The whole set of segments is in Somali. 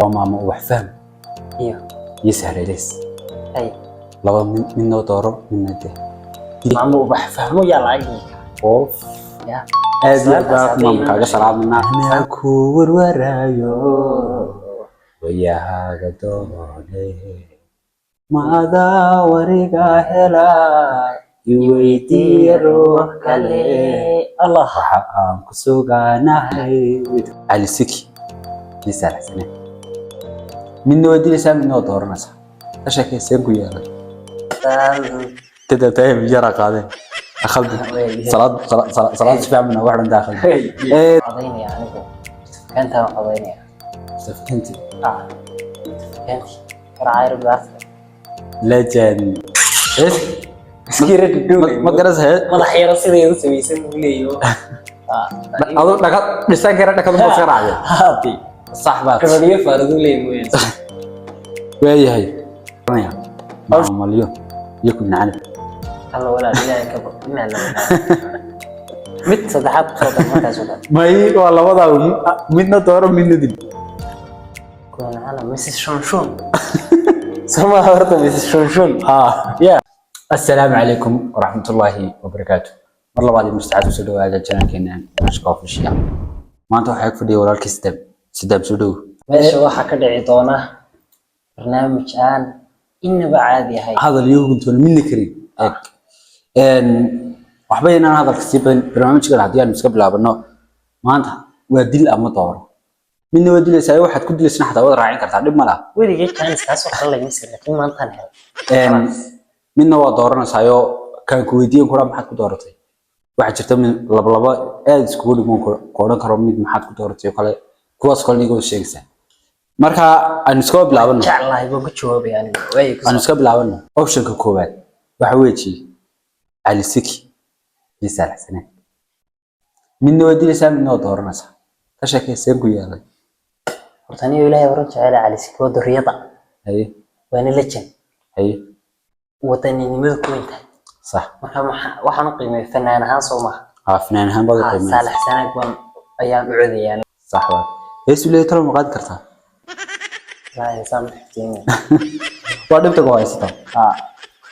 Waa maamo wax faham iyo iyo sahreeleys. Ay. Laba mid, midnoo dooro, midna dee. Maamo ubax fahmo yaa lacag dhigi kara? Qof ya. Aad iyo aad baa maamo kaaga salaaminaa. Anaa ku warwaraayo, wayahaaga doone, maadaa wariga helaa, iweydiiya ruux kale. Allah. Waxa aan ku sugaanahay Cali Siki iyo Saalax Sane. Midna waa dilaysaa, midna waa dooranaysaa. Ka sheekeyseen ku yeelay tada yara qaadeen akhaldi salaad salaad si fiican bana wax dhan daa khaldi. Codaynaya anigu Mustafakaantaan codaynaya. Safinti. Ah, Mustafakaanti garacayr bilaarta. Legend es. Iskira dhudhuubay. Ma garanaysaa? Madax yaro siday u samaysan buu leeyahay. Adoo dhaka dhisaan kara, dhakadu ma iska raacday. Haati. Sax baad. Gabadhiyo faaradu leeyahay mooyaan. Waayahay, maamalyo iyo ku nacani. Alla walaal, Ilaahay ka baq inaa la mid saddexaad ku soo dar markaas oo dhan. May, waa labadaa, midna dooro, midna dil. Kuwanacana Mrs Shunshun Soma horta, Mrs Shunshun. Ha. Ya. Assalaamu calaykum waraxmatullaahi wabarakaatu. Mar labaad iyo mustacaad kusoo dhawaada channelkeena Nashka Official. Maanta waxaa ku fadhiya walaalkii Sidaam. Sidaam, soo dhow. Meesha waxaa ka dhici doona barnaamij aan inaba caadi ahayn. Hadal iyo huguntoona midna karin. Eeg. Waxba inaan hadalka sii badan barnaamijkan haddii aanu iska bilaabano. Maanta waa dil ama dooro. Midna waa dilaysaa, waxaad ku dilaysana xataa waad raacin kartaa, dhib ma laha. Weligay chance kaas oo kale lagama siin, laakiin maantaan helay. Midna waa dooranaysaayoo kaan ku weydiiyan kura maxaad ku dooratay. Waxaa jirta mid laba aad iskugu dhigmoon ku odhan karo mid maxaad ku dooratay oo kale, kuwaas kale iga sheegaysaa. Marka aynu iska bilaabano. Jeclahay baan ku jawaabaya anigu waay ku. Aynu iska bilaabano. Optionka koowaad waxa weeji Cali Siki iyo Saalax Sane. Midna waa dilaysaa, midna waa dooranaysaa. Ka sheekeyseen ku yeelay. Horta aniga Ilaahay waran jecela Cali Siki waa duriyada. Haye. Waana legend. Haye. Wadaninimadu ku weyn tahay. Sax. Marka waxaan u qiimeeyay fanaan ahaan, soo maha? Haa, fanaan ahaan baad u qiimeynaysaa. Saalax Sanaag baan ayaan u codayaa. Sax waa. Heesu leeyahay talo ma qaadi kartaa? Laa, insaan ma xifdinin. Waa dhibta ku haysataa.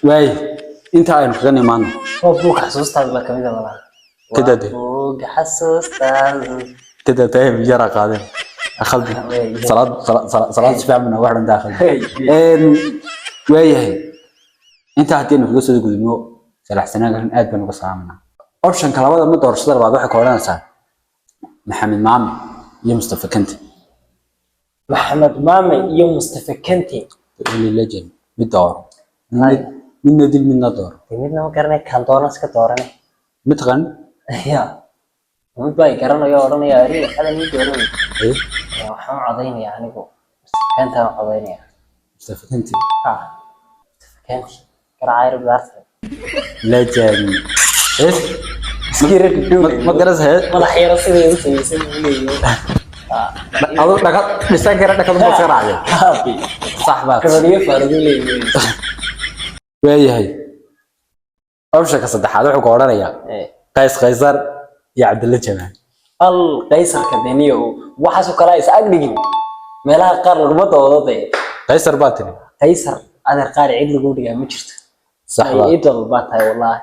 Waay, inta aynu kaga nimaano. Waa buugga xasuustaada baa kamid a malaha. Ka daade. Buugga xasuustaada. Tada tahay yara qaadeen akhaldi salaad salaad si fiican bana wax dhan daa khaldi. Waayahay, intaa haddii aynu kaga soo gudubno Saalax Sanaag aad baan uga salaamanaa. Optionka labada ma doorashada labaad waxay ka odhanaysaa Maxamed Maame iyo Mustafa Kante. Maxamed Maame iyo Mustafa Kante. Only legend. Mid dooro, midna dil, midna dooro. Dee midna ma garanay, kan doona iska doorane. Mid taqaan? Ya, mid baa i garanaya oo odhanaya arrin waxaada mid dooranay. Haye. Waxaan u codaynaya anigu Mustafa Kante aan codaynaya. Mustafa Kante. Ah, Mustafa Kante garacayr bilaarta. Legend es. Iskira dhudhuubay. Ma garanaysaa? Madax yaro siday u samaysan buu leeyahay. Adoo dhaka dhisaan kara, dhakadu ma iska raacday. Happy. Sax baad. Gabadhiyo faaradu leeyahay. Waayahay, optionka saddexaad wuxuu ka odhanayaa Qays Qaysar iyo Cabdilla Jamaal. Al Qaysarka deniyo waxaasoo kale is ag dhigin, meelaha qaar laguma doodo dee. Qaysar baa tiri. Qaysar adeer qaar cid lagu dhigaa ma jirto. Sax baa. Idol baa tahay wallahi,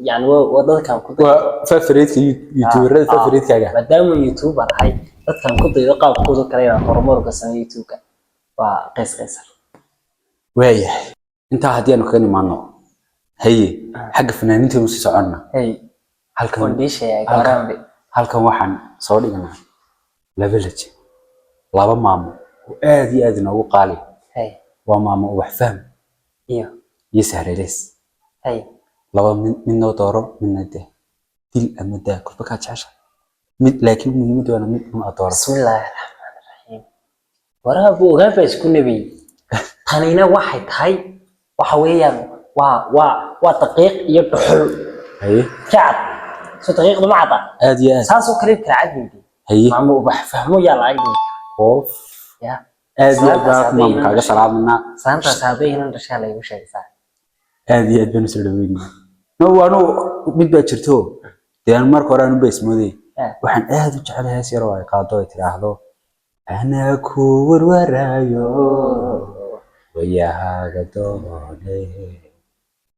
yani waa dadkan ku daydo. Waa favorite youtuberada, favorite-kaaga. Maadaama YouTuber ahay, dadkan ku daydo qaabkooda kale inaan horumar uga sameeyo YouTube-ka waa Qays Qaysar. Waayahay, intaa haddii aanu kaga nimaano, haye, xagga fanaaniinta sii soconna. Hey. Halkan Kondisha garambe. Halkan waxaan soo dhignaa laba legend, laba maamo oo aad iyo aad inoogu qaali. Hey. Waa maamo ubax faham iyo iyo Sahreeleys. Hey. Laba mid, midnoo dooro, midna daa, dil ama daa, kolba kaa jecesha mid, laakiin muhiimadda waana mid un aad doorato. Bismillaahi raxmaani raxiim. Waraha buu ogaan baa isku nabiyey. Tanina waxay tahay waxa weeyaan waa daqiiq iyo dhuxul. Haye. Kacad soo daqiiqdu ma cada? Aad iyo aad. Saasoo kale kala cad weydii. Haye. Maamo ubax fahmo yaa lacag dhigi? Qof ya. Aad iyo aad baan maamo kaaga salaaminaa. Saantaas aabbe inan dhashaa laygu sheegay. Aad iyo aad baan usoo dhaweynaa. No, anu mid baa jirto dee, anu marka hore anu ba ismoodey. Waxaan aad u jecelahay hees yar oo ay qaado, ay tiraahdo Anaa ku warwaraayo, wayahaaga doone,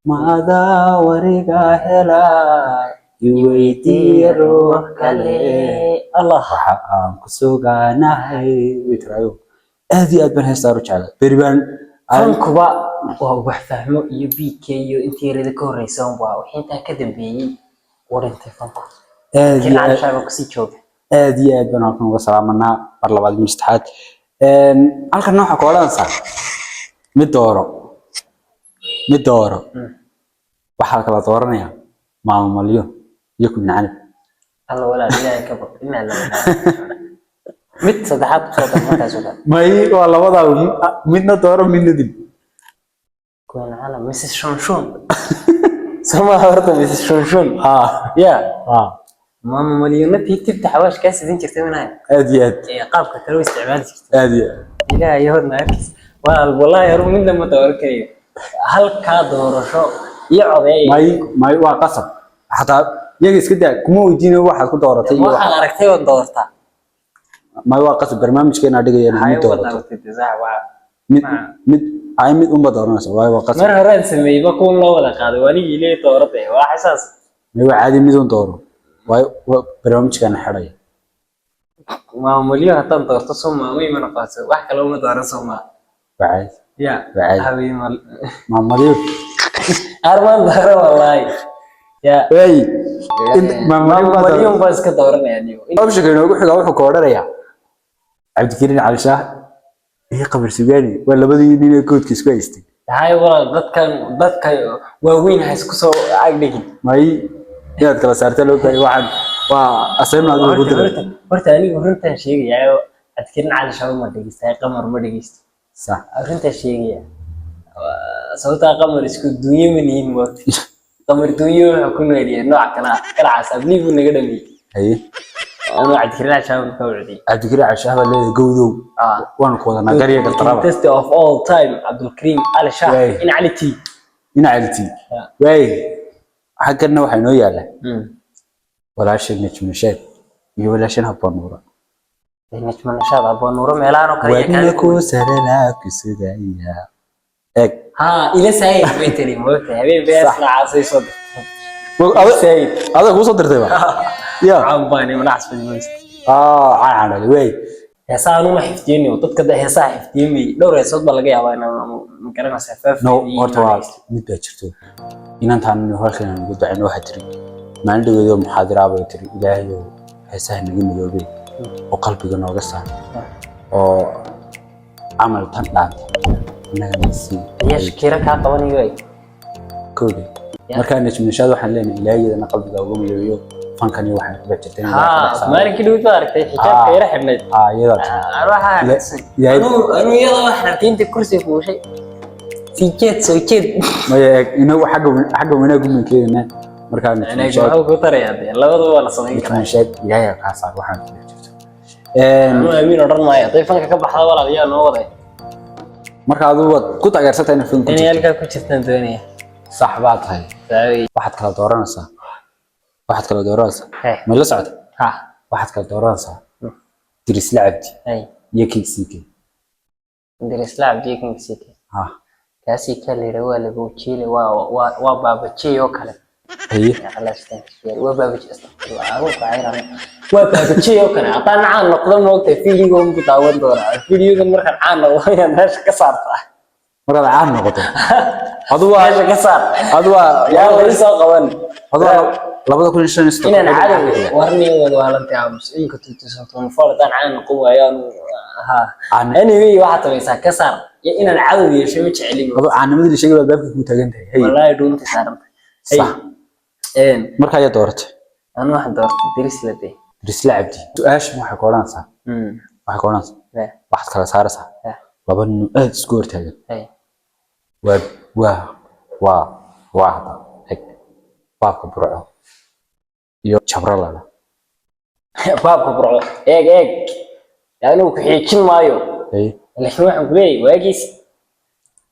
maadaa wariga helaa, iweydiiya ruux kale. Allah. Waxa aan ku sugaanahay way tiraayo. Aad iyo aad baan heestaa u jeclay beri baan. Fankuba waa wax fahmo iyo BK iyo intii yarada ka horeysa unbaa, wixii intaa ka dambeeyey wuu dhintay fanku. Aad laakiin iyo aad. Cali Shaaba kusii jooga. Aad iyo aad baan halkan uga salaamanaa mar labaad, mar saddexaad. Halkan waxaa ku odhanaysaa mid dooro, mid dooro. Waxaa kala dooranayaa Maamo Malyo iyo Kubin Canab. Alla walaal, Ilaahay ka baq inaa la mid saddexaad kusoo dar markaas oo kale. May, waa labadaa, midna dooro, midna dil. Kuwan cala Mrs Shunshun somaa horta, Mrs Shunshun. Ha. Ya. Ha. Maama Malyunatii tibta xawaash kaa sidin jirtay minahay? Aad iyo aad. Ee qaabka kale u isticmaali jirtay. Aad iyo aad. Ilaahay horna arkis walaal, wallahi haru midna ma dooran karayo, halkaa doorasho iyo codeey. May, waa qasab, xataa iyaga iska daa, kuma weydiinayo waxaad ku dooratay iyo waxaad aragtay waad doortaa. May, waa qasab, barnaamijkeena dhigaya inaad mid doorato. Mid ay mid unba dooranaysa, waayo waa qasab. Mar horaan sameeyey ba kuwan loo wada qaaday, waa anigii leey dooratay, waa xasaas. May, waa caadi, mid un dooro, waayo waa barnaamijkeena xidhaya. Maamulyo haddaan doorto soo maa way ma noqoto, wax kale uma dooran soo maa? Waa caadi. Ya. Waa caadi. Habeen mal. Maamulyo. Armaan dooro wallahi ya. Wey, maamulyo baa maamulyo dooran. Baa iska dooranaya niyo. Optionka inoogu xigaa wuxuu ka odhanayaa Cabdikariin Cali Shaah iyo Qamar Sugaani, waa labadii nin ee koodka isku haystay. Hay walaal, dadkan dadka waaweyn ha isku soo agdhigin. May, inaad kala saarta loo baahay, waxaan waa assignment adigu ku diray. Horta anigu runtaan sheegayaa, Cabdikariin Cali Shaah ma dhegeystay, Qamar ma dhegeysto. Runtaan sheegaya, sababtaa Qamar isku dunyo ma nihin moogta. Qamar dunyo wuxuu ku noolyahay nooc kala ah, kala casaab buu naga dhameeyey. Anuu Cabdikariin Cali Shaah ka wacdiyey. Cabdikariin Cali Shaah baad leedahay, gowdow. Waanu ku wadanaa garya gardaraba. Greatest of all time, Cabdulkariim Cali Shaah. Waay. In Cali T. Ina caliti. Waay, xagganna waxaa inoo yaala walaashay Najma Sheed iyo walaashan Habboon Nuura. Najma Nashaad, Habboon Nuuro, meelahan oo kale ayaa wadna kaa ku saralaa ku sugaya, eeg. Ha ila saayid bay tiri moogta, habeen bees noocaasay soo dirtay. Saayid. Adag kuu soo dirtay ba ya? Caan baan manax fadhiis. Ah, caan waay. Heesaha anuma xifdiyeyni, dadka da heesaha xifdiyey dhowr heesood baa laga yaabaa inaan ma garanaysaa faaf. No, horta waa mid baa jirto, inantaan halkan aan ugu ducayno. Waxaa tiri maalin dhaweedoo muxaadiraa bay tiri: "Ilaahayow, heesaha naga midoobay oo qalbiga nooga saar oo camal tan dhaanta annagana sii." Iyo Shakira kaa qabanayo ay. Kowdii. Markaa Najmishaad waxaan leenahay Ilaahiyadana qalbiga uga midoobiyo fankan iyo waxaan ku dhex jirtay in Ilaahay ka dhex saaro. Maalinkii dhawid baa aragtay xijaabka yara xidhnayd. Ah, iyadaa tiri. Waxaa anuu iyadoo wax rabtay inta kursi fuushay, sii jeed, soo jeed. Maya, eeg, inagu xagga wanaag uman keenana markaa Najmishaad. Waxuu ku tarayaa dee, labadaba waa la samayn karaa. Najmishaad Ilaahay kaa saar waxaan ku dhex jirto. Anuu amiin odhan maayo, hadday fanka ka baxda walaal yaa noo waday. Marka adigu waad ku taageersantahay inay fan ku inay jirto? Halkaa ku jirtaan doonaya. Sax baa tahay. Saawey. Waxaad kala dooranaysaa. Hey. Ma la socota? Ha. Waxaad kala dooranaysaa Dirisla Cabdi Hey. iyo King CK. Dirisla Cabdi iyo King CK. Ha. Kaasi ka la yidhaa waa lagu jiile, waa baabajey oo kale. Waa baabajey, astaqfirullah, aruurka cayran, waa baabajey oo kale. Haddaan caan noqdo moogtay, videogan ku daawan doonaa, videogan markaan caan noqdo inaad meesha ka saartaa. Markaad caan noqoto adu waa meesha ka saar. Adu waa yaa wali soo qaban. Adu waa 2015. Inaan cadow warniyo wada waalantay aamus inka 2024 haddaan caan noqon waayo anu ha. Anyway, waxaad samaysaa ka saar iyo inaan cadow yeesho ma jeceli. Adu caanimadii la sheegay baa baabka kuu taagan tahay. Hey. Wallaahi dhuunta saarantay. Sax. Marka ayaa dooratay? Anu waxaan doortay Dirisla de. Dirisla Cabdi. Su-aashan waxay ku odhanaysaa, waxaad kala saaraysaa laba nin oo aad isku hortaagan. Waa hadda eg baabka Burco iyo Jabralala. Baabka Burco, eeg eeg, anigu ku xiijin maayo. Laakiin waxaan ku leeyahay waagiis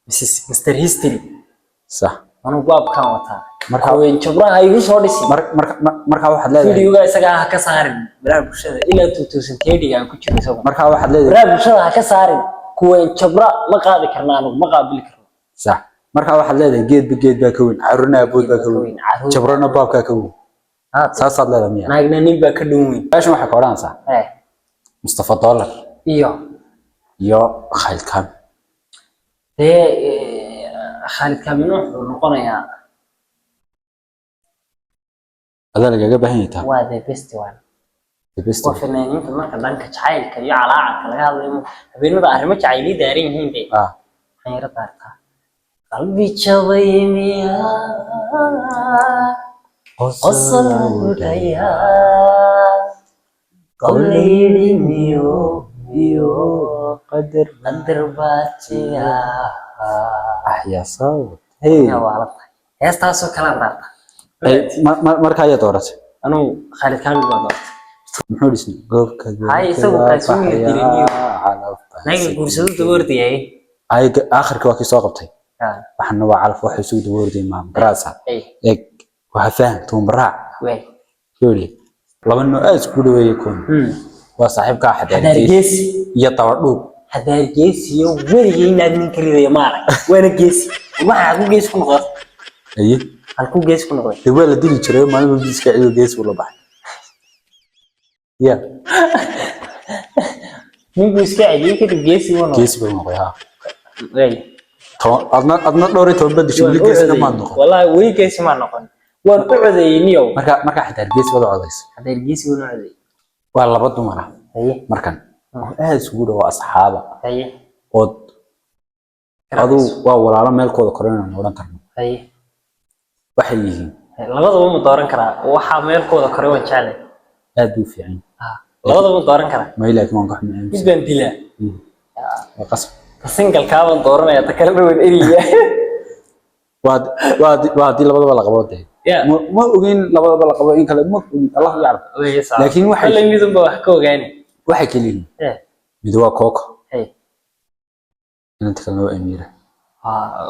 Mrs Mr History. Anuu baabkaan wataa. Marka- Haween jabraha igu soo dhisi. Marka waxaad leedahay Videoga isaga ha ka saarin baraha bulshada ilaa 2030 aan ku jiro isagu. Marka waxaad leedahay Baraha bulshada ha ka saarin. Kuween jabra ma qaadi karna, anugu ma qaabili karno. Sax. Marka waxaad leedahay geedba geed baa ka weyn, carruurna abood baa ka weyn, Carruur. Jabrana baabkaa ka weyn. Saasaad leedahay miya? Naagna nin baa ka dhow weyn. Meeshan waxay ka odhanaysaa Mustafa Dollar iyo iyo Khalid Kamil. Dee Khalid Kamil wuxuu noqonayaa Adaa lagaga baahan yahay taa. Waa the best one. The best. Waa fanaaniinta marka dhanka jacaylka iyo calaacadka laga hadlayo, habeenada arrimo jacaylii daaran yihiin dee. Waxaan yara daartaa qalbi jabay miyaa qosol gudhaya qawlayidhi miyo miyo qadar qadar baatiya. Axyaa sawt hey. Waa la tahay heestaasoo kalaan daarta. Ay, marka ayaa dooratay? Anugu Khaalid Kaamil baa doortay. Muxuu dhisnay goobka? Hay, isagu kaasi wuu la dilay niyo. Naga guursado daba ordayay. Ay, aakhirka waa kii soo qabtay. Waxana waa calaf, waxa isugu daba ordayay maam garaasa. Eeg, waxa faham tuumbaraac. Wey. Yuri laba nooc aad isku dhaweeyay kun waa saaxiibka Hadaar xadaar geesi iyo dabadhuub. Hadaar geesiyo weligay inaad nin ka ridaya ma arag, waana geesi. Waxa halku geesi ku noqday? Aye. Halku geesi ku noqday? Dee waa la dili jiray maalin biiska ciido, gees uu la baxay ya. Ninkuu iska celiyey kadib geesi buu noqday. Geesi buu noqday, ha. Wey. Toban adna 14 baa dishay, weli geesina maad noqon. Wallahi weli geesi maa noqon, waan u codeeyey niyow. Marka xadaar geesi wada codaysa. Hadaar geesi waan u codeeyey. Waa laba dumar ah. Markan oo aad isugu dhow asxaaba ood aduu waa walaalo meelkooda koreyn odhan karno. Waxay yihiin Labadaba ma dooran karaa? Waxaa meelkooda kore waan jeclay. Aad buu u fiican. Labadaba ma dooran karaa? May, laakiin waan ka xumahay. Mid baan dilaa. Waa qasab. Ta single-kaa baan dooranaya, ta kalena waan eryayaa. Waa haddii labadaba la qabo dee. Ma ogin labadaba la qabo in kale, ma ogin, Allahu yaclam. Laakiin Kolley midunba wax ka ogaani. Waxay kala yihiin mid waa Coco, inanta kalena waa Amiira.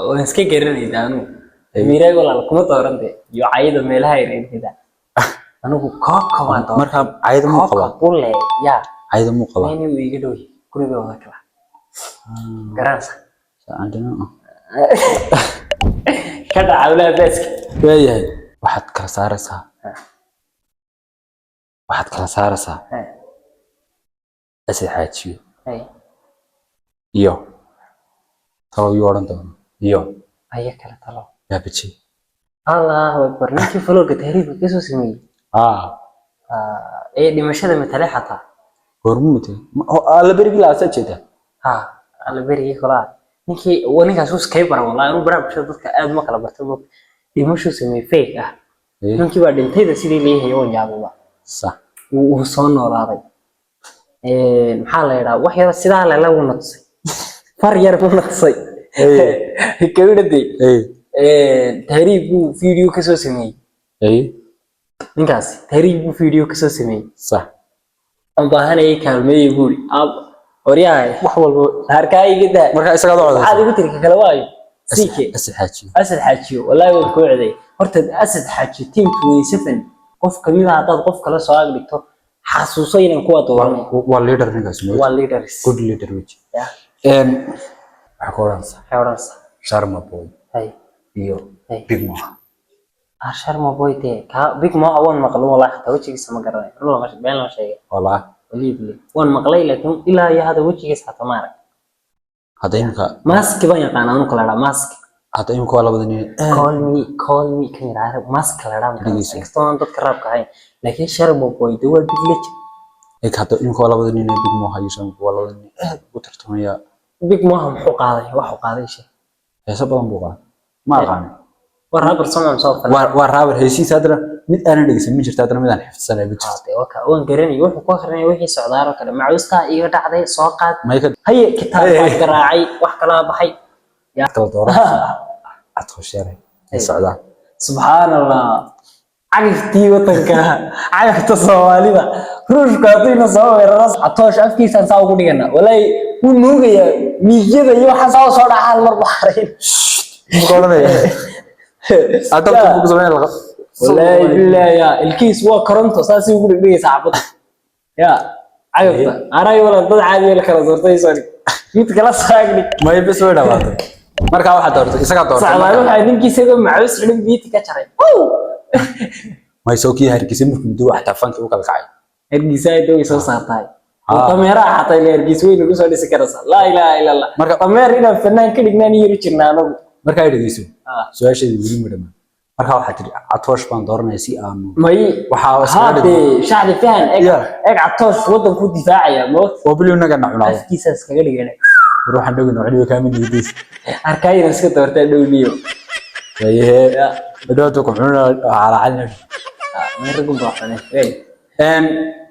Waan iska garanayda anugu. Amiiraag walaal kuma dooran dee, iyo cayda meelaha yareerida. Anigu Coco baan dooran. Marka cayda muu Coco qabaa? Bule ya. Cayda muu qabaa? Mayni uu iga dhow yahay, guriga wada kala garanaysa. Andina. Ka dhaca hawlaha baaska. Waayahay, waxaad kala saaraysaa Asad Xaajiyo iyo talo yuu odhan doono iyo Aya kala talo. Baabaji. Allahu akbar, ninkii falooga tahriibka kasoo sameeyey ee dhimashada matale xataa. Goormuu matay? Alla berigii la asaa jeedaa. Ha, alla berigii kolaa ninkii waa ninkaas uu iskay bara. Wallahi anuu baraha bulshada dadka aad ma kala bartay. Dhimashuu sameeyey fake ah. Ninkii baa dhintayda sidii leeyahay, waan yaababa. Wuu soo noolaaday. Maxaa la yidhaha, wax yar sidaa lela wuu na tusay, far yar buu na tusay gabadhadey. Tahriib buu video kasoo sameeyey. Ninkaasi tahriib buu video kasoo sameeyey. Aan baahanayay kaalmeeyey buuri waryahay. Wax walba. Harkaa iga daa. Marka isagaad u Maxaad codaysa? Igu tiri ka kale waayo CK. Asad Xaajiyo. Asad Xaajiyo, wallaahi waan kuu coday. Horta Asad Xaajiyo team 27 qof kamid ah haddaad qof kale soo ag dhigto, xasuuso inaan kuwa dooranay. Waa leader ninkaas. Waa leaders. Good leader weji. Waxaa ku odhanaysaa Maxay odhanaysaa? Sharma Boy iyo Big Moha. Ah, Sharma Boy dee ka Big Moha waan maqlay wallahi, xataa wejigiisa ma garanayo. Run lama been lama sheegay. Walaa. Waliibli waan maqlay, laakiin ilaa iyo hadda wejigiisa xataa ma arag. Hadda imika Maski baan yaqaanaa anu kala dhaa maski. Hadda imika waa labada nin. Call me, call me kan yidhaahdo mask la dhaa. Dhegeyso. Inkastoo aan dadka raabka ahayn, laakiin Sharma Boy dee waa big legend. Eeg, hadda imika waa labada nin ee Big Moha iyo Sharma Boy, waa labada nin aad ugu tartamaya. Big Moha muxuu qaaday? Waxuu qaaday shay? Heeso badan buu qaaday, ma aqaan. Waa rapper Soomaali soo falay. Waa rapper, heesihiisa haddana mid aanan dhegeysan ma jirto, haddana mid aan xifdsanay ma jirto. Dee waa waan garanay wuxuu ku akhrinaya wixii socdaal oo kale, macuustaa iga dhacday, soo qaad. Mayka. Haye, kitaab baan garaacay, wax kalaa baxay. Kala dooranaysa cadko sheeray ay socdaan. Subxaan Allah, cagaftii wadanka, cagafta Soomaalida, Ruushka haddayna soo weeraro, Catoosh afkiisaan saa ugu dhigana. Walaahi wuu nuugayaa miigyada iyo waxaan saa soo dhaca hal mar baxrayn. Muxuu odhanaya? Adabta ku sameyn laga. Wallaahi billaahi, ya ilkiis waa koronto, saasay ugu dhegdhegaysaa xabadda ya cagafta anay wala dad caadi la kala doortay soo dhig, mid kala saagni. May, bes, way dhamaatay. Markaa waxaa doortay, isagaa doortay. Sacdaan markaa. Waxaa ninkii isagoo macawis xidhan biiti ka jaray. May, soo kii Hargeysa markuu muddo wax tafanki u kala kacay. Hargeysa ay daway soo saartahay. Ah. Dameeraha xataa ila Hargeysa way nagu soo dhisi karaysaa, laa ilaaha illa Allah. Dameer inaan fanaan ka dhignaan yiri jirnaa anagu. Markaa ay dhegeyso. Ah. Su-aasheeda weli ma dhamaan. Markaa waxaa tiri Catoosh baan dooranaya si aanu May. Waxaa iskaga haadee dhigay. Shacbi fahan eg. Yeah. Eg, Catoosh waddankuu difaacaya moogta. Oo biliw naga cunaado. Afkiisaa iskaga dhigana. War waxaan dhowin oo celiyo kaama niidays. Arkayna iska doortaa dhowniyo. Wayahe, dhowto ku cunaa calacalina. Raggun baa xunay. Wey.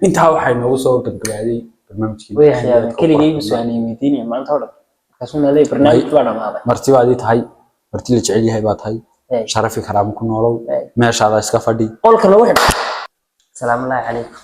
Intaa waxaa inoogu soo gabgabaaday barnaamijkii. Way khiyaameen, keligay su-aalay weydiinaya maanta oo dhan, markaasuu nalay barnaamij baa dhamaaday. Marti baad ii tahay, marti la jecel yahay baa tahay. Hey. Sharafi karaamo ku noolow. Hey. Meeshaada iska fadhi. Qolka lagu xidho. Salaamu allaahi calaykum.